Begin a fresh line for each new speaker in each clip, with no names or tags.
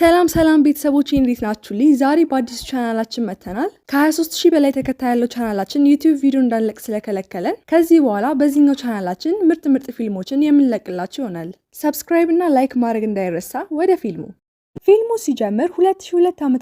ሰላም ሰላም ቤተሰቦች፣ እንዴት ናችሁልኝ? ዛሬ በአዲሱ ቻናላችን መጥተናል። ከ23 ሺህ በላይ ተከታይ ያለው ቻናላችን ዩቲዩብ ቪዲዮ እንዳንለቅ ስለከለከለን ከዚህ በኋላ በዚህኛው ቻናላችን ምርጥ ምርጥ ፊልሞችን የምንለቅላችሁ ይሆናል። Subscribe እና like ማድረግ እንዳይረሳ። ወደ ፊልሙ። ፊልሙ ሲጀምር 2002 ዓ.ም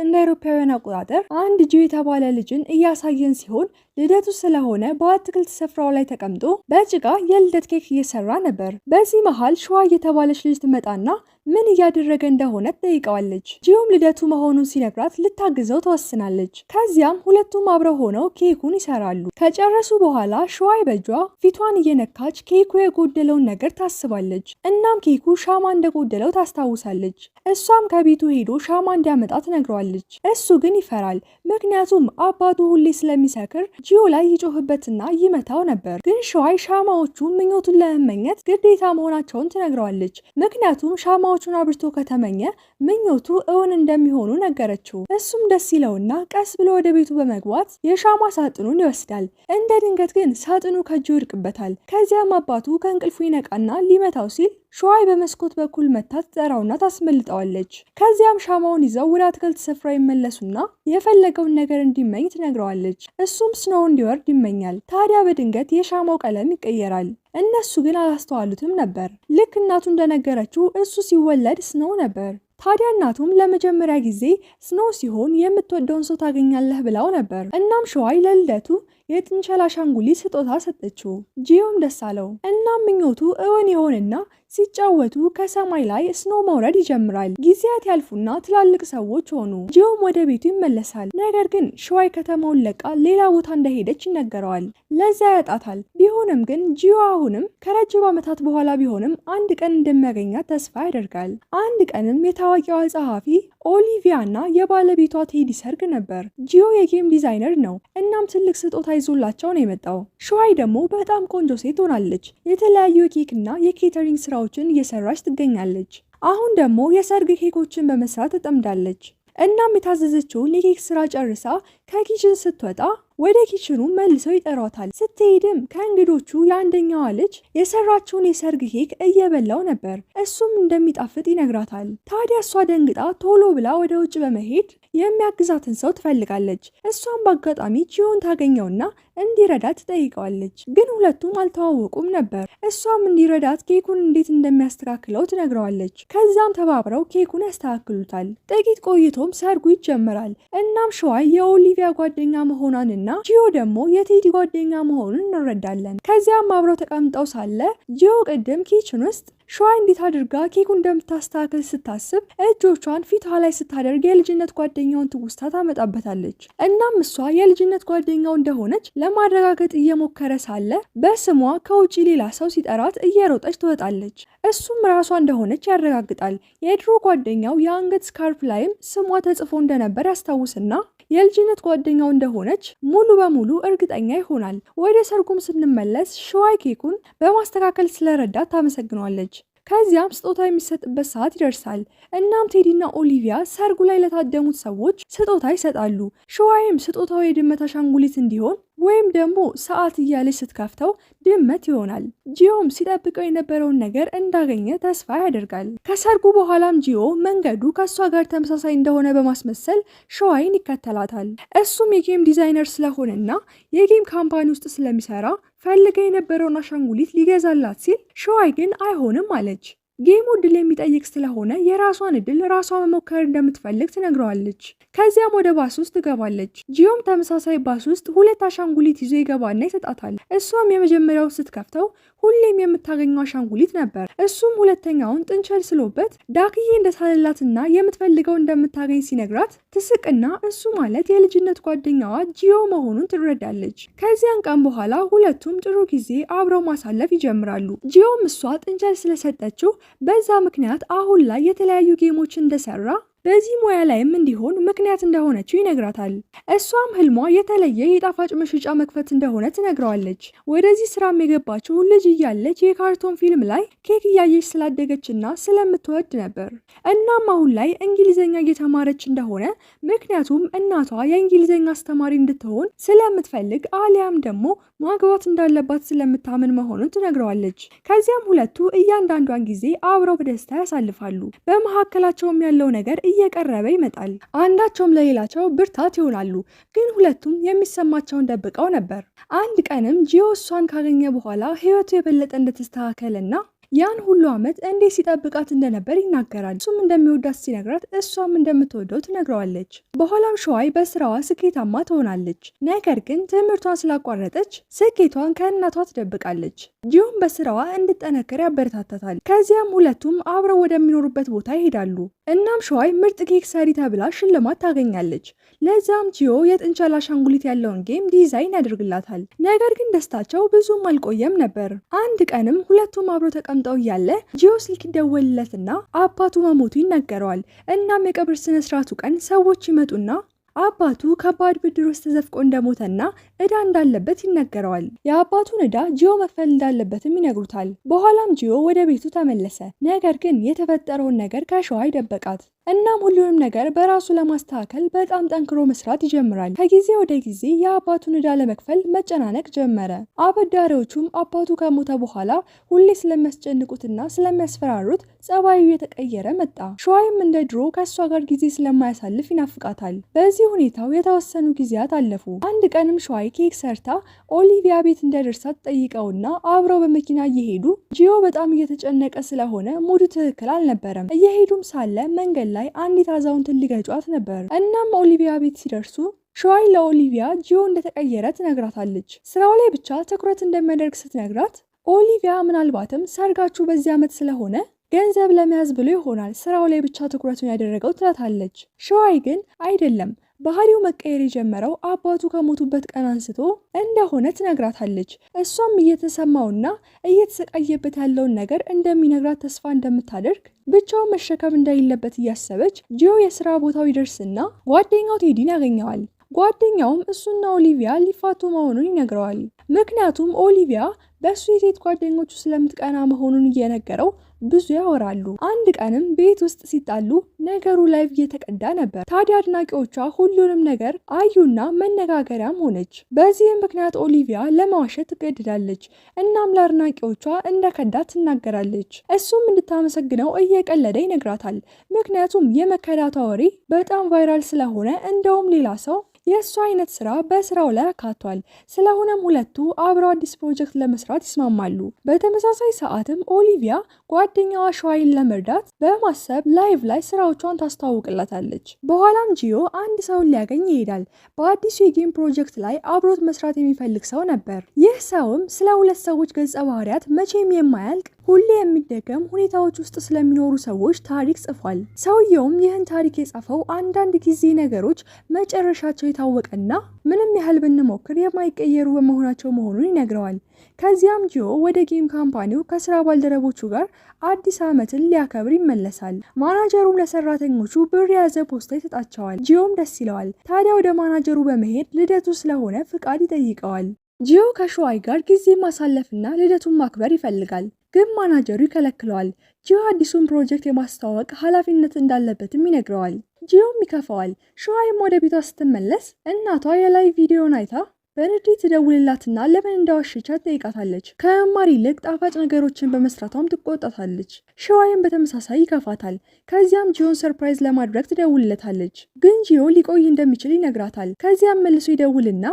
እንደ አውሮፓውያን አቆጣጠር አንድ ጂዮ የተባለ ልጅን እያሳየን ሲሆን ልደቱ ስለሆነ በአትክልት ስፍራው ላይ ተቀምጦ በጭቃ የልደት ኬክ እየሰራ ነበር። በዚህ መሃል ሸዋ የተባለች ልጅ ትመጣና ምን እያደረገ እንደሆነ ትጠይቀዋለች። ጂዮም ልደቱ መሆኑን ሲነግራት ልታግዘው ትወስናለች። ከዚያም ሁለቱም አብረው ሆነው ኬኩን ይሰራሉ። ከጨረሱ በኋላ ሸዋይ በእጇ ፊቷን እየነካች ኬኩ የጎደለውን ነገር ታስባለች። እናም ኬኩ ሻማ እንደጎደለው ታስታውሳለች። እሷም ከቤቱ ሄዶ ሻማ እንዲያመጣ ትነግረዋለች። እሱ ግን ይፈራል። ምክንያቱም አባቱ ሁሌ ስለሚሰክር ጂዮ ላይ ይጮህበትና ይመታው ነበር። ግን ሸዋይ ሻማዎቹ ምኞቱን ለመመኘት ግዴታ መሆናቸውን ትነግረዋለች። ምክንያቱም ሻማዎቹን አብርቶ ከተመኘ ምኞቱ እውን እንደሚሆኑ ነገረችው። እሱም ደስ ይለውና ቀስ ብሎ ወደ ቤቱ በመግባት የሻማ ሳጥኑን ይወስዳል። እንደ ድንገት ግን ሳጥኑ ከእጁ ይወድቅበታል። ከዚያም አባቱ ከእንቅልፉ ይነቃና ሊመታው ሲል ሸዋይ በመስኮት በኩል መጥታ ትጠራውና ታስመልጠዋለች። ከዚያም ሻማውን ይዘው ወደ አትክልት ስፍራ ይመለሱና የፈለገውን ነገር እንዲመኝ ትነግረዋለች። እሱም snow እንዲወርድ ይመኛል። ታዲያ በድንገት የሻማው ቀለም ይቀየራል። እነሱ ግን አላስተዋሉትም ነበር። ልክ እናቱ እንደነገረችው እሱ ሲወለድ snow ነበር። ታዲያ እናቱም ለመጀመሪያ ጊዜ snow ሲሆን የምትወደውን ሰው ታገኛለህ ብላው ነበር። እናም ሸዋይ ለልደቱ የጥንቸል አሻንጉሊት ስጦታ ሰጠችው። ጂዮም ደስ አለው። እናም ምኞቱ እውን ይሆንና ሲጫወቱ ከሰማይ ላይ snow መውረድ ይጀምራል። ጊዜያት ያልፉና ትላልቅ ሰዎች ሆኑ። ጂዮም ወደ ቤቱ ይመለሳል። ነገር ግን ሸዋይ ከተማውን ለቃ ሌላ ቦታ እንደሄደች ይነገረዋል። ለዛ ያጣታል። ቢሆንም ግን ጂዮ አሁንም ከረጅም ዓመታት በኋላ ቢሆንም አንድ ቀን እንደሚያገኛት ተስፋ ያደርጋል። አንድ ቀንም የታዋቂዋ ጸሐፊ ኦሊቪያ እና የባለቤቷ ቴዲ ሰርግ ነበር። ጂዮ የ game designer ነው። እናም ትልቅ ስጦታ ይዞላቸው ነው የመጣው። ሸዋይ ደግሞ በጣም ቆንጆ ሴት ሆናለች። የተለያዩ የኬክና የ catering ስራዎችን እየሰራች ትገኛለች። አሁን ደግሞ የሰርግ ኬኮችን በመስራት ተጠምዳለች። እናም የታዘዘችውን የኬክ ስራ ጨርሳ ከ kitchen ስትወጣ ወደ kitchen ኑ መልሰው ይጠሯታል። ስትሄድም ከእንግዶቹ የአንደኛዋ ልጅ የሰራችውን የሰርግ ኬክ እየበላው ነበር። እሱም እንደሚጣፍጥ ይነግራታል። ታዲያ እሷ ደንግጣ ቶሎ ብላ ወደ ውጭ በመሄድ የሚያግዛትን ሰው ትፈልጋለች። እሷም በአጋጣሚ ጂዮን ታገኘውና እንዲረዳት ትጠይቀዋለች። ግን ሁለቱም አልተዋወቁም ነበር። እሷም እንዲረዳት ኬኩን እንዴት እንደሚያስተካክለው ትነግረዋለች። ከዛም ተባብረው ኬኩን ያስተካክሉታል። ጥቂት ቆይቶም ሰርጉ ይጀምራል። እናም ሸዋይ የኦሊቪያ ጓደኛ መሆኗንና ጂዮ ደግሞ የቴዲ ጓደኛ መሆኑን እንረዳለን። ከዚያም አብረው ተቀምጠው ሳለ ጂዮ ቅድም kitchen ውስጥ ሸዋይ እንዴት አድርጋ ኬኩ እንደምታስተካክል ስታስብ እጆቿን ፊቷ ላይ ስታደርግ የልጅነት ጓደኛውን ትውስታ ታመጣበታለች። እናም እሷ የልጅነት ጓደኛው እንደሆነች ለማረጋገጥ እየሞከረ ሳለ በስሟ ከውጭ ሌላ ሰው ሲጠራት እየሮጠች ትወጣለች። እሱም ራሷ እንደሆነች ያረጋግጣል። የድሮ ጓደኛው የአንገት scarf ላይም ስሟ ተጽፎ እንደነበር ያስታውስና የልጅነት ጓደኛው እንደሆነች ሙሉ በሙሉ እርግጠኛ ይሆናል። ወደ ሰርጉም ስንመለስ ሸዋይ ኬኩን በማስተካከል ስለረዳት ታመሰግኗለች። ከዚያም ስጦታ የሚሰጥበት ሰዓት ይደርሳል። እናም ቴዲና ኦሊቪያ ሰርጉ ላይ ለታደሙት ሰዎች ስጦታ ይሰጣሉ። ሸዋይም ስጦታው የድመት አሻንጉሊት እንዲሆን ወይም ደግሞ ሰዓት እያለች ስትከፍተው ድመት ይሆናል። ጂዮም ሲጠብቀው የነበረውን ነገር እንዳገኘ ተስፋ ያደርጋል። ከሰርጉ በኋላም ጂዮ መንገዱ ከእሷ ጋር ተመሳሳይ እንደሆነ በማስመሰል ሸዋይን ይከተላታል። እሱም የ game designer ስለሆነና የ game company ውስጥ ስለሚሰራ ፈልጋ የነበረውን አሻንጉሊት ሊገዛላት ሲል ሸዋይ ግን አይሆንም አለች። Game ኡ እድል የሚጠይቅ ስለሆነ የራሷን እድል ራሷ መሞከር እንደምትፈልግ ትነግረዋለች። ከዚያም ወደ ባስ ውስጥ ትገባለች። ጂዮም ተመሳሳይ ባስ ውስጥ ሁለት አሻንጉሊት ይዞ ይገባና ይሰጣታል። እሷም የመጀመሪያው ስትከፍተው ሁሌም የምታገኘው አሻንጉሊት ነበር። እሱም ሁለተኛውን ጥንቸል ስሎበት ዳክዬ እንደሳለላትና የምትፈልገው እንደምታገኝ ሲነግራት ትስቅና እሱ ማለት የልጅነት ጓደኛዋ ጂዮ መሆኑን ትረዳለች። ከዚያን ቀን በኋላ ሁለቱም ጥሩ ጊዜ አብረው ማሳለፍ ይጀምራሉ። ጂዮም እሷ ጥንቸል ስለሰጠችው በዛ ምክንያት አሁን ላይ የተለያዩ game ኦች እንደሰራ በዚህ ሙያ ላይም እንዲሆን ምክንያት እንደሆነችው ይነግራታል። እሷም ህልሟ የተለየ የጣፋጭ መሸጫ መክፈት እንደሆነ ትነግረዋለች። ወደዚህ ስራም የገባችው ልጅ እያለች የካርቶን ፊልም ላይ ኬክ እያየች ስላደገችና ስለምትወድ ነበር። እናም አሁን ላይ እንግሊዘኛ እየተማረች እንደሆነ፣ ምክንያቱም እናቷ የእንግሊዘኛ አስተማሪ እንድትሆን ስለምትፈልግ አሊያም ደግሞ ማግባት እንዳለባት ስለምታምን መሆኑን ትነግረዋለች። ከዚያም ሁለቱ እያንዳንዷን ጊዜ አብረው በደስታ ያሳልፋሉ። በመካከላቸውም ያለው ነገር እየቀረበ ይመጣል። አንዳቸውም ለሌላቸው ብርታት ይሆናሉ። ግን ሁለቱም የሚሰማቸውን ደብቀው ነበር። አንድ ቀንም ጂዮ እሷን ካገኘ በኋላ ህይወቱ የበለጠ እንደተስተካከለና ያን ሁሉ ዓመት እንዴት ሲጠብቃት እንደነበር ይናገራል። እሱም እንደሚወዳት ሲነግራት እሷም እንደምትወደው ትነግረዋለች። በኋላም ሸዋይ በስራዋ ስኬታማ ትሆናለች። ነገር ግን ትምህርቷን ስላቋረጠች ስኬቷን ከእናቷ ትደብቃለች። ጂዮም በስራዋ እንድጠነክር ያበረታታታል። ከዚያም ሁለቱም አብረው ወደሚኖሩበት ቦታ ይሄዳሉ። እናም ሸዋይ ምርጥ ኬክ ሰሪ ተብላ ሽልማት ታገኛለች። ለዛም ጂዮ የጥንቸል አሻንጉሊት ያለውን game design ያደርግላታል። ነገር ግን ደስታቸው ብዙም አልቆየም ነበር። አንድ ቀንም ሁለቱም አብረው ተቀምጠው እያለ ጂዮ ስልክ ይደወልለትና አባቱ መሞቱ ይነገረዋል። እናም የቀብር ስነ ስርዓቱ ቀን ሰዎች ይመጡና አባቱ ከባድ ብድር ውስጥ ተዘፍቆ እንደሞተና ዕዳ እንዳለበት ይነገረዋል። የአባቱን ዕዳ ጂዮ መክፈል እንዳለበትም ይነግሩታል። በኋላም ጂዮ ወደ ቤቱ ተመለሰ። ነገር ግን የተፈጠረውን ነገር ከሸዋይ ደበቃት። እናም ሁሉንም ነገር በራሱ ለማስተካከል በጣም ጠንክሮ መስራት ይጀምራል። ከጊዜ ወደ ጊዜ የአባቱን ዕዳ ለመክፈል መጨናነቅ ጀመረ። አበዳሪዎቹም አባቱ ከሞተ በኋላ ሁሌ ስለሚያስጨንቁትና ስለሚያስፈራሩት ጸባዩ እየተቀየረ መጣ። ሸዋይም እንደ ድሮ ከእሷ ጋር ጊዜ ስለማያሳልፍ ይናፍቃታል። በዚህ ሁኔታው የተወሰኑ ጊዜያት አለፉ። አንድ ቀንም ሸዋይ ኬክ ሰርታ ኦሊቪያ ቤት እንዲያደርሳት ጠይቀውና አብረው በመኪና እየሄዱ ጂዮ በጣም እየተጨነቀ ስለሆነ mood ኡ ትክክል አልነበረም። እየሄዱም ሳለ መንገድ ላይ አንዲት አዛውንትን ሊገጯት ነበር። እናም ኦሊቪያ ቤት ሲደርሱ ሸዋይ ለኦሊቪያ ጂዮ እንደተቀየረ ትነግራታለች። ስራው ላይ ብቻ ትኩረት እንደሚያደርግ ስትነግራት ኦሊቪያ ምናልባትም ሰርጋችሁ በዚህ ዓመት ስለሆነ ገንዘብ ለመያዝ ብሎ ይሆናል ስራው ላይ ብቻ ትኩረቱን ያደረገው ትላታለች። ሸዋይ ግን አይደለም፣ ባህሪው መቀየር የጀመረው አባቱ ከሞቱበት ቀን አንስቶ እንደሆነ ትነግራታለች። እሷም እየተሰማውና እየተሰቃየበት ያለውን ነገር እንደሚነግራት ተስፋ እንደምታደርግ፣ ብቻውን መሸከም እንደሌለበት እያሰበች ጂዮ የስራ ቦታው ይደርስና ጓደኛው ቴዲን ያገኘዋል። ጓደኛውም እሱና ኦሊቪያ ሊፋቱ መሆኑን ይነግረዋል። ምክንያቱም ኦሊቪያ በእሱ የሴት ጓደኞቹ ስለምትቀና መሆኑን እየነገረው ብዙ ያወራሉ። አንድ ቀንም ቤት ውስጥ ሲጣሉ ነገሩ live እየተቀዳ ነበር። ታዲያ አድናቂዎቿ ሁሉንም ነገር አዩና መነጋገሪያም ሆነች። በዚህም ምክንያት ኦሊቪያ ለመዋሸት ትገድዳለች። እናም ለአድናቂዎቿ እንደከዳት ትናገራለች። እሱም እንድታመሰግነው እየቀለደ ይነግራታል። ምክንያቱም የመከዳቷ ወሬ በጣም viral ስለሆነ እንደውም ሌላ ሰው የእሱ አይነት ስራ በስራው ላይ አካቷል። ስለሆነም ሁለቱ አብረው አዲስ ፕሮጀክት ለመስራት ይስማማሉ። በተመሳሳይ ሰዓትም ኦሊቪያ ጓደኛዋ ሸዋይን ለመርዳት በማሰብ live ላይ ስራዎቿን ታስተዋውቅላታለች። በኋላም ጂዮ አንድ ሰውን ሊያገኝ ይሄዳል። በአዲሱ የ game ፕሮጀክት ላይ አብሮት መስራት የሚፈልግ ሰው ነበር። ይህ ሰውም ስለ ሁለት ሰዎች ገጸ ባህሪያት መቼም የማያልቅ፣ ሁሌ የሚደገም ሁኔታዎች ውስጥ ስለሚኖሩ ሰዎች ታሪክ ጽፏል። ሰውየውም ይህን ታሪክ የጻፈው አንዳንድ ጊዜ ነገሮች መጨረሻቸው የታወቀና ምንም ያህል ብንሞክር የማይቀየሩ በመሆናቸው መሆኑን ይነግረዋል። ከዚያም ጂዮ ወደ game company ው ከስራ ባልደረቦቹ ጋር አዲስ ዓመትን ሊያከብር ይመለሳል። ማናጀሩም ለሰራተኞቹ ብር የያዘ ፖስታ ይሰጣቸዋል። ጂዮም ደስ ይለዋል። ታዲያ ወደ ማናጀሩ በመሄድ ልደቱ ስለሆነ ፍቃድ ይጠይቀዋል። ጂዮ ከሸዋይ ጋር ጊዜ ማሳለፍና ልደቱን ማክበር ይፈልጋል። ግን ማናጀሩ ይከለክለዋል። ጂዮ አዲሱን ፕሮጀክት የማስተዋወቅ ኃላፊነት እንዳለበትም ይነግረዋል። ጂዮም ይከፋዋል። ሸዋይም ወደ ቤቷ ስትመለስ እናቷ የ live ቪዲዮን አይታ በንዴት ትደውልላትና ለምን እንዳዋሸቻት ትጠይቃታለች። ከመማር ይልቅ ጣፋጭ ነገሮችን በመስራቷም ትቆጣታለች። ሸዋይም በተመሳሳይ ይከፋታል። ከዚያም ጂዮን surprise ለማድረግ ትደውልለታለች። ግን ጂዮ ሊቆይ እንደሚችል ይነግራታል። ከዚያም መልሶ ይደውልና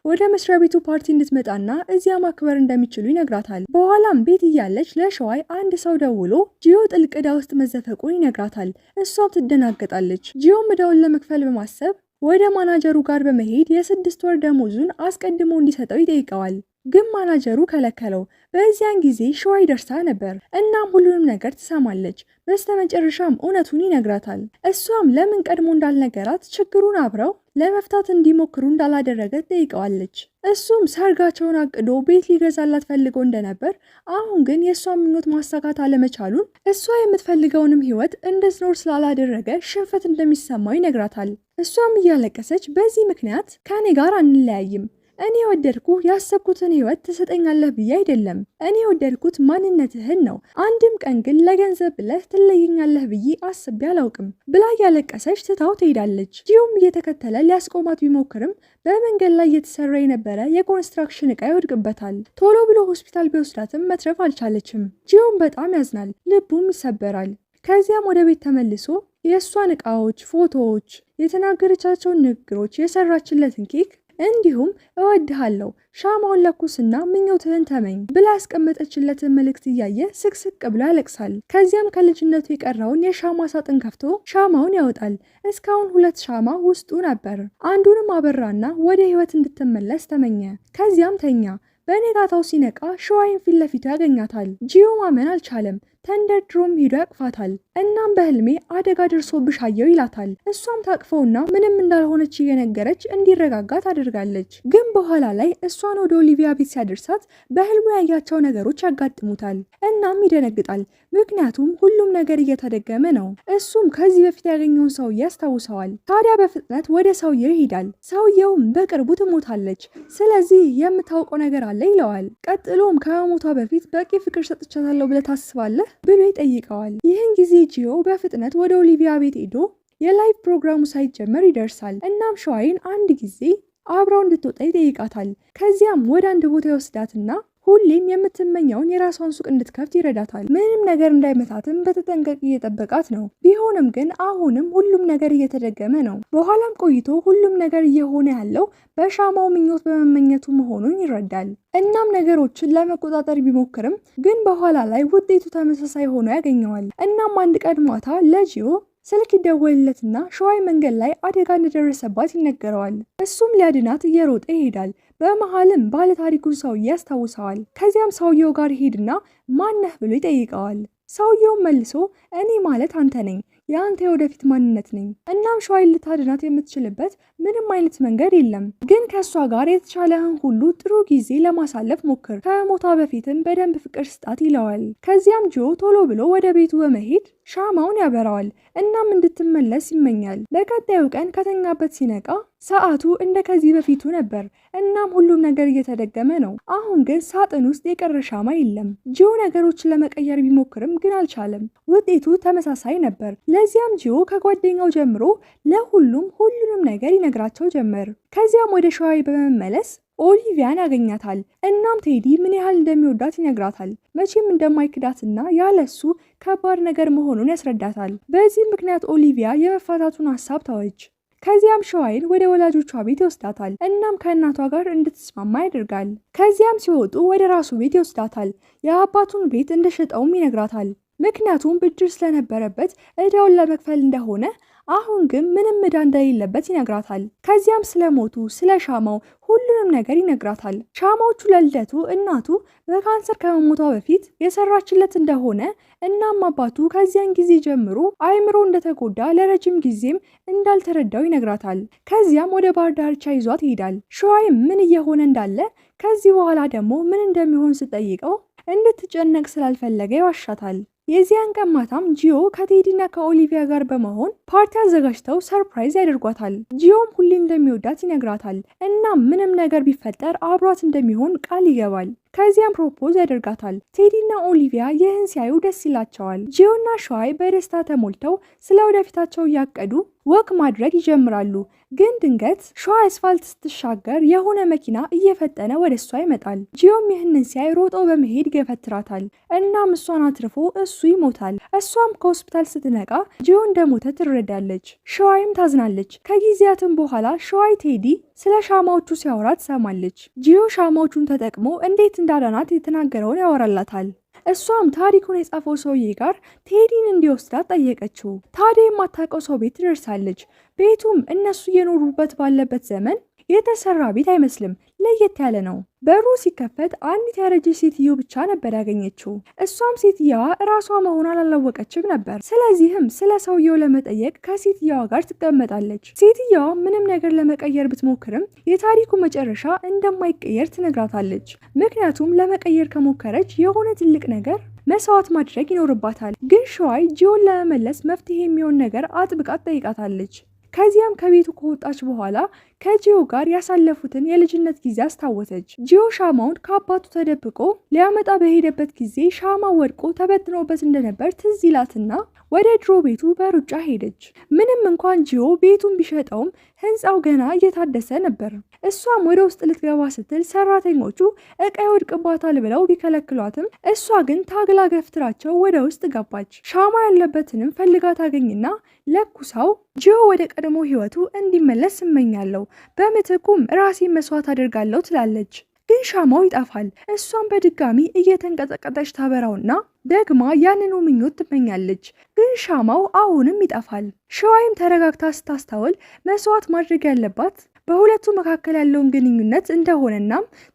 ወደ መስሪያ ቤቱ ፓርቲ እንድትመጣና እዚያ ማክበር እንደሚችሉ ይነግራታል። በኋላም ቤት እያለች ለሸዋይ አንድ ሰው ደውሎ ጂዮ ጥልቅ ዕዳ ውስጥ መዘፈቁን ይነግራታል። እሷም ትደናገጣለች። ጂዮም ዕዳውን ለመክፈል በማሰብ ወደ ማናጀሩ ጋር በመሄድ የ6 ወር ደሞዙን አስቀድሞ እንዲሰጠው ይጠይቀዋል። ግን ማናጀሩ ከለከለው። በዚያን ጊዜ ሸዋይ ደርሳ ነበር። እናም ሁሉንም ነገር ትሰማለች። በስተመጨረሻም እውነቱን ይነግራታል። እሷም ለምን ቀድሞ እንዳልነገራት፣ ችግሩን አብረው ለመፍታት እንዲሞክሩ እንዳላደረገ ትጠይቀዋለች። እሱም ሰርጋቸውን አቅዶ ቤት ሊገዛላት ፈልጎ እንደነበር፣ አሁን ግን የእሷን ምኞት ማሳካት አለመቻሉን፣ እሷ የምትፈልገውንም ህይወት እንድትኖር ስላላደረገ ሽንፈት እንደሚሰማው ይነግራታል። እሷም እያለቀሰች በዚህ ምክንያት ከእኔ ጋር አንለያይም፣ እኔ የወደድኩ ያሰብኩትን ህይወት ትሰጠኛለህ ብዬ አይደለም። እኔ የወደድኩት ማንነትህን ነው። አንድም ቀን ግን ለገንዘብ ብለህ ትለየኛለህ ብዬ አስቤ አላውቅም ብላ እያለቀሰች ትታው ትሄዳለች። ጂዮም እየተከተለ ሊያስቆማት ቢሞክርም በመንገድ ላይ እየተሰራ የነበረ የኮንስትራክሽን ዕቃ ይወድቅበታል። ቶሎ ብሎ ሆስፒታል ቢወስዳትም መትረፍ አልቻለችም። ጂዮም በጣም ያዝናል፣ ልቡም ይሰበራል። ከዚያም ወደ ቤት ተመልሶ የእሷን ዕቃዎች፣ ፎቶዎች፣ የተናገረቻቸውን ንግግሮች፣ የሰራችለትን ኬክ እንዲሁም እወድሃለሁ፣ ሻማውን ለኩስና ምኞትህን ተመኝ ብላ ያስቀመጠችለትን መልእክት እያየ ስቅስቅ ብሎ ያለቅሳል። ከዚያም ከልጅነቱ የቀረውን የሻማ ሳጥን ከፍቶ ሻማውን ያወጣል። እስካሁን ሁለት ሻማ ውስጡ ነበር። አንዱንም አበራና ወደ ህይወት እንድትመለስ ተመኘ። ከዚያም ተኛ። በነጋታው ሲነቃ ሸዋይን ፊት ለፊቱ ያገኛታል። ጂዮ ማመን አልቻለም። ተንደርድሮም ሄዶ ያቅፋታል። እናም በህልሜ አደጋ ደርሶብሽ አየው ይላታል። እሷም ታቅፈውና ምንም እንዳልሆነች እየነገረች እንዲረጋጋ ታደርጋለች። ግን በኋላ ላይ እሷን ወደ ኦሊቪያ ቤት ሲያደርሳት በህልሙ ያያቸው ነገሮች ያጋጥሙታል። እናም ይደነግጣል። ምክንያቱም ሁሉም ነገር እየተደገመ ነው። እሱም ከዚህ በፊት ያገኘውን ሰውዬ ያስታውሰዋል። ታዲያ በፍጥነት ወደ ሰውየው ይሄዳል። ሰውየውም በቅርቡ ትሞታለች፣ ስለዚህ የምታውቀው ነገር አለ ይለዋል። ቀጥሎም ከመሞቷ በፊት በቂ ፍቅር ሰጥቻታለሁ ብለህ ታስባለህ ብሎ ይጠይቀዋል። ይህን ጊዜ ጂዮ በፍጥነት ወደ ኦሊቪያ ቤት ሄዶ የ live ፕሮግራሙ ሳይጀመር ይደርሳል። እናም ሸዋይን አንድ ጊዜ አብረው እንድትወጣ ይጠይቃታል። ከዚያም ወደ አንድ ቦታ ይወስዳትና ሁሌም የምትመኘውን የራሷን ሱቅ እንድትከፍት ይረዳታል። ምንም ነገር እንዳይመታትም በተጠንቀቅ እየጠበቃት ነው። ቢሆንም ግን አሁንም ሁሉም ነገር እየተደገመ ነው። በኋላም ቆይቶ ሁሉም ነገር እየሆነ ያለው በሻማው ምኞት በመመኘቱ መሆኑን ይረዳል። እናም ነገሮችን ለመቆጣጠር ቢሞክርም ግን በኋላ ላይ ውጤቱ ተመሳሳይ ሆኖ ያገኘዋል። እናም አንድ ቀን ማታ ለጂዮ ስልክ ይደወልለትና ሸዋይ መንገድ ላይ አደጋ እንደደረሰባት ይነገረዋል። እሱም ሊያድናት እየሮጠ ይሄዳል። በመሃልም ባለታሪኩን ሰውዬ ያስታውሰዋል። ከዚያም ሰውየው ጋር ይሄድና ማነህ ብሎ ይጠይቀዋል። ሰውየውም መልሶ እኔ ማለት አንተ ነኝ፣ የአንተ የወደፊት ማንነት ነኝ። እናም ሸዋይን ልታድናት የምትችልበት ምንም አይነት መንገድ የለም፣ ግን ከእሷ ጋር የተቻለህን ሁሉ ጥሩ ጊዜ ለማሳለፍ ሞክር፣ ከሞቷ በፊትም በደንብ ፍቅር ስጣት ይለዋል። ከዚያም ጂዮ ቶሎ ብሎ ወደ ቤቱ በመሄድ ሻማውን ያበራዋል። እናም እንድትመለስ ይመኛል። በቀጣዩ ቀን ከተኛበት ሲነቃ ሰዓቱ እንደ ከዚህ በፊቱ ነበር። እናም ሁሉም ነገር እየተደገመ ነው። አሁን ግን ሳጥን ውስጥ የቀረ ሻማ የለም። ጂዮ ነገሮችን ለመቀየር ቢሞክርም ግን አልቻለም። ውጤቱ ተመሳሳይ ነበር። ለዚያም ጂዮ ከጓደኛው ጀምሮ ለሁሉም ሁሉንም ነገር ይነግራቸው ጀመር። ከዚያም ወደ ሸዋይ በመመለስ ኦሊቪያን ያገኛታል። እናም ቴዲ ምን ያህል እንደሚወዳት ይነግራታል። መቼም እንደማይክዳትና ያለሱ ከባድ ነገር መሆኑን ያስረዳታል። በዚህ ምክንያት ኦሊቪያ የመፋታቱን ሀሳብ ተወች። ከዚያም ሸዋይን ወደ ወላጆቿ ቤት ይወስዳታል። እናም ከእናቷ ጋር እንድትስማማ ያደርጋል። ከዚያም ሲወጡ ወደ ራሱ ቤት ይወስዳታል። የአባቱን ቤት እንደሸጠውም ይነግራታል። ምክንያቱም ብድር ስለነበረበት እዳውን ለመክፈል እንደሆነ፣ አሁን ግን ምንም ዕዳ እንደሌለበት ይነግራታል። ከዚያም ስለ ሞቱ፣ ስለ ሻማው ሁሉንም ነገር ይነግራታል። ሻማዎቹ ለልደቱ እናቱ በካንሰር ከመሞቷ በፊት የሰራችለት እንደሆነ፣ እናም አባቱ ከዚያን ጊዜ ጀምሮ አእምሮ እንደተጎዳ ለረጅም ጊዜም እንዳልተረዳው ይነግራታል። ከዚያም ወደ ባህር ዳርቻ ይዟት ይሄዳል። ሸዋይም ምን እየሆነ እንዳለ፣ ከዚህ በኋላ ደግሞ ምን እንደሚሆን ስጠይቀው እንድትጨነቅ ስላልፈለገ ይዋሻታል። የዚያን ቀን ማታም ጂዮ ከቴዲና ከኦሊቪያ ጋር በመሆን ፓርቲ አዘጋጅተው surprise ያደርጓታል። ጂዮም ሁሌ እንደሚወዳት ይነግራታል። እናም ምንም ነገር ቢፈጠር አብሯት እንደሚሆን ቃል ይገባል። ከዚያም propose ያደርጋታል። ቴዲና ኦሊቪያ ይህን ሲያዩ ደስ ይላቸዋል። ጂዮና ሸዋይ በደስታ ተሞልተው ስለ ወደፊታቸው እያቀዱ walk ማድረግ ይጀምራሉ። ግን ድንገት ሸዋይ አስፋልት ስትሻገር የሆነ መኪና እየፈጠነ ወደ እሷ ይመጣል። ጂዮም ይህንን ሲያይ ሮጦ በመሄድ ይገፈትራታል። እናም እሷን አትርፎ እሱ ይሞታል። እሷም ከሆስፒታል ስትነቃ ጂዮ እንደሞተ ትረዳለች። ሸዋይም ታዝናለች። ከጊዜያትም በኋላ ሸዋይ ቴዲ ስለ ሻማዎቹ ሲያወራ ትሰማለች። ጂዮ ሻማዎቹን ተጠቅሞ እንዴት እንዳዳናት የተናገረውን ያወራላታል። እሷም ታሪኩን የጻፈው ሰውዬ ጋር ቴዲን እንዲወስዳት ጠየቀችው። ታዲያ የማታውቀው ሰው ቤት ትደርሳለች። ቤቱም እነሱ እየኖሩበት ባለበት ዘመን የተሰራ ቤት አይመስልም፣ ለየት ያለ ነው። በሩ ሲከፈት አንዲት ያረጀች ሴትዮ ብቻ ነበር ያገኘችው። እሷም ሴትየዋ እራሷ መሆኗን አላወቀችም ነበር። ስለዚህም ስለ ሰውየው ለመጠየቅ ከሴትየዋ ጋር ትቀመጣለች። ሴትየዋ ምንም ነገር ለመቀየር ብትሞክርም የታሪኩ መጨረሻ እንደማይቀየር ትነግራታለች። ምክንያቱም ለመቀየር ከሞከረች የሆነ ትልቅ ነገር መስዋዕት ማድረግ ይኖርባታል። ግን ሸዋይ ጂዮን ለመመለስ መፍትሄ የሚሆን ነገር አጥብቃ ትጠይቃታለች። ከዚያም ከቤቱ ከወጣች በኋላ ከጂዮ ጋር ያሳለፉትን የልጅነት ጊዜ አስታወሰች። ጂዮ ሻማውን ከአባቱ ተደብቆ ሊያመጣ በሄደበት ጊዜ ሻማ ወድቆ ተበትኖበት እንደነበር ትዝ ይላትና ወደ ድሮ ቤቱ በሩጫ ሄደች። ምንም እንኳን ጂዮ ቤቱን ቢሸጠውም ሕንፃው ገና እየታደሰ ነበር። እሷም ወደ ውስጥ ልትገባ ስትል ሰራተኞቹ እቃ ይወድቅባታል ብለው ቢከለክሏትም እሷ ግን ታግላ ገፍትራቸው ወደ ውስጥ ገባች። ሻማ ያለበትንም ፈልጋ ታገኝና ለኩሳው ጂዮ ወደ ቀድሞ ሕይወቱ እንዲመለስ እመኛለሁ፣ በምትኩም ራሴን መስዋዕት አደርጋለሁ ትላለች። ግን ሻማው ይጠፋል። እሷም በድጋሚ እየተንቀጠቀጠች ታበራውና ደግማ ያንኑ ምኞት ትመኛለች። ግን ሻማው አሁንም ይጠፋል። ሸዋይም ተረጋግታ ስታስታውል መስዋዕት ማድረግ ያለባት በሁለቱ መካከል ያለውን ግንኙነት እንደሆነና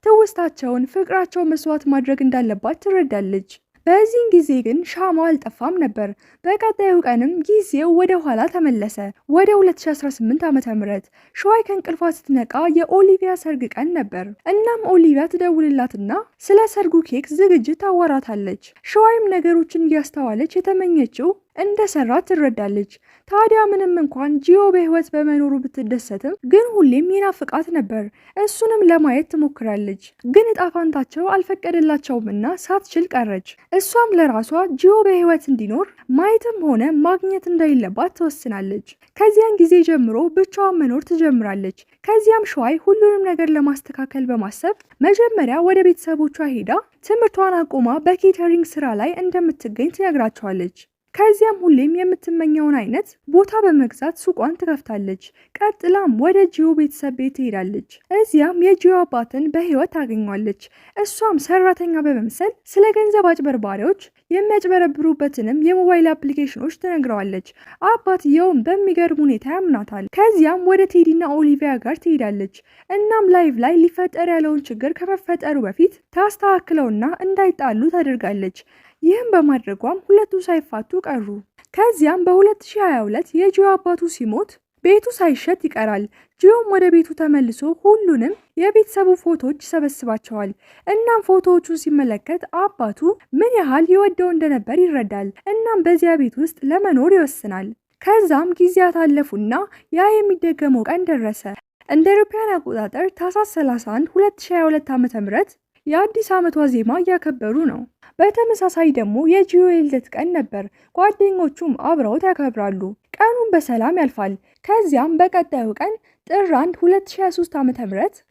ትውስታቸውን፣ ፍቅራቸውን መስዋዕት ማድረግ እንዳለባት ትረዳለች። በዚህን ጊዜ ግን ሻማው አልጠፋም ነበር። በቀጣዩ ቀንም ጊዜው ወደ ኋላ ተመለሰ፣ ወደ 2018 ዓ.ም። ሸዋይ ከእንቅልፏ ስትነቃ የኦሊቪያ ሰርግ ቀን ነበር። እናም ኦሊቪያ ትደውልላትና ስለ ሰርጉ ኬክ ዝግጅት ታዋራታለች። ሸዋይም ነገሮችን እያስተዋለች የተመኘችው እንደሰራ ትረዳለች። ታዲያ ምንም እንኳን ጂዮ በሕይወት በመኖሩ ብትደሰትም ግን ሁሌም ይናፍቃት ነበር። እሱንም ለማየት ትሞክራለች፣ ግን እጣ ፋንታቸው አልፈቀደላቸውምና ሳትችል ቀረች። እሷም ለራሷ ጂዮ በሕይወት እንዲኖር ማየትም ሆነ ማግኘት እንደሌለባት ትወስናለች። ከዚያን ጊዜ ጀምሮ ብቻዋን መኖር ትጀምራለች። ከዚያም ሸዋይ ሁሉንም ነገር ለማስተካከል በማሰብ መጀመሪያ ወደ ቤተሰቦቿ ሄዳ ትምህርቷን አቁማ በ catering ስራ ላይ እንደምትገኝ ትነግራቸዋለች። ከዚያም ሁሌም የምትመኘውን አይነት ቦታ በመግዛት ሱቋን ትከፍታለች። ቀጥላም ወደ ጂዮ ቤተሰብ ቤት ትሄዳለች። እዚያም የጂዮ አባትን በሕይወት ታገኘዋለች። እሷም ሰራተኛ በመምሰል ስለ ገንዘብ አጭበርባሪዎች የሚያጭበረብሩበትንም የሞባይል አፕሊኬሽኖች ትነግረዋለች። አባትየውም በሚገርም ሁኔታ ያምናታል። ከዚያም ወደ ቴዲና ኦሊቪያ ጋር ትሄዳለች። እናም live ላይ ሊፈጠር ያለውን ችግር ከመፈጠሩ በፊት ታስተካክለውና እንዳይጣሉ ታደርጋለች። ይህም በማድረጓም ሁለቱ ሳይፋቱ ቀሩ። ከዚያም በ2022 የጂዮ አባቱ ሲሞት ቤቱ ሳይሸጥ ይቀራል። ጂዮም ወደ ቤቱ ተመልሶ ሁሉንም የቤተሰቡ ፎቶዎች ይሰበስባቸዋል። እናም ፎቶዎቹን ሲመለከት አባቱ ምን ያህል ይወደው እንደነበር ይረዳል። እናም በዚያ ቤት ውስጥ ለመኖር ይወስናል። ከዛም ጊዜያት አለፉና ያ የሚደገመው ቀን ደረሰ። እንደ አውሮፓውያን አቆጣጠር ታህሳስ 31 2022 ዓ.ም የአዲስ ዓመቷ ዜማ እያከበሩ ነው። በተመሳሳይ ደግሞ የጂዮ የልደት ቀን ነበር። ጓደኞቹም አብረውት ያከብራሉ። ቀኑን በሰላም ያልፋል። ከዚያም በቀጣዩ ቀን ጥር 1 2023 ዓ.ም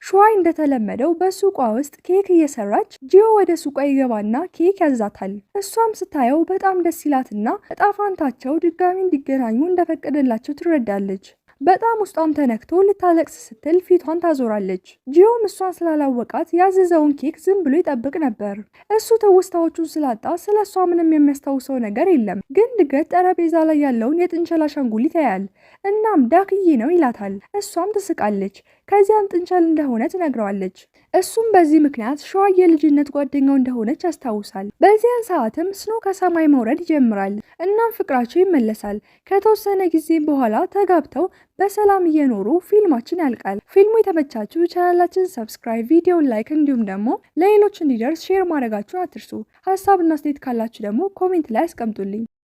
ሸዋይ እንደተለመደው በሱቋ ውስጥ ኬክ እየሰራች ጂዮ ወደ ሱቋ ይገባና ኬክ ያዛታል። እሷም ስታየው በጣም ደስ ይላትና እጣ ፋንታቸው ድጋሚ እንዲገናኙ እንደፈቀደላቸው ትረዳለች። በጣም ውስጧም ተነክቶ ልታለቅስ ስትል ፊቷን ታዞራለች። ጂዮም እሷን ስላላወቃት ያዘዘውን ኬክ ዝም ብሎ ይጠብቅ ነበር። እሱ ትውስታዎቹን ስላጣ ስለ እሷ ምንም የሚያስታውሰው ነገር የለም። ግን ድንገት ጠረጴዛ ላይ ያለውን የጥንቸል አሻንጉሊት ያያል። እናም ዳክዬ ነው ይላታል። እሷም ትስቃለች። ከዚያም ጥንቸል እንደሆነ ትነግረዋለች። እሱም በዚህ ምክንያት ሸዋ የልጅነት ጓደኛው እንደሆነች ያስታውሳል። በዚያን ሰዓትም snow ከሰማይ መውረድ ይጀምራል። እናም ፍቅራቸው ይመለሳል። ከተወሰነ ጊዜ በኋላ ተጋብተው በሰላም እየኖሩ ፊልማችን ያልቃል። ፊልሙ የተመቻችሁ ቻናላችን subscribe፣ ቪዲዮን like እንዲሁም ደግሞ ለሌሎች እንዲደርስ share ማድረጋችሁን አትርሱ። ሀሳብና አስተያየት ካላችሁ ደግሞ comment ላይ አስቀምጡልኝ።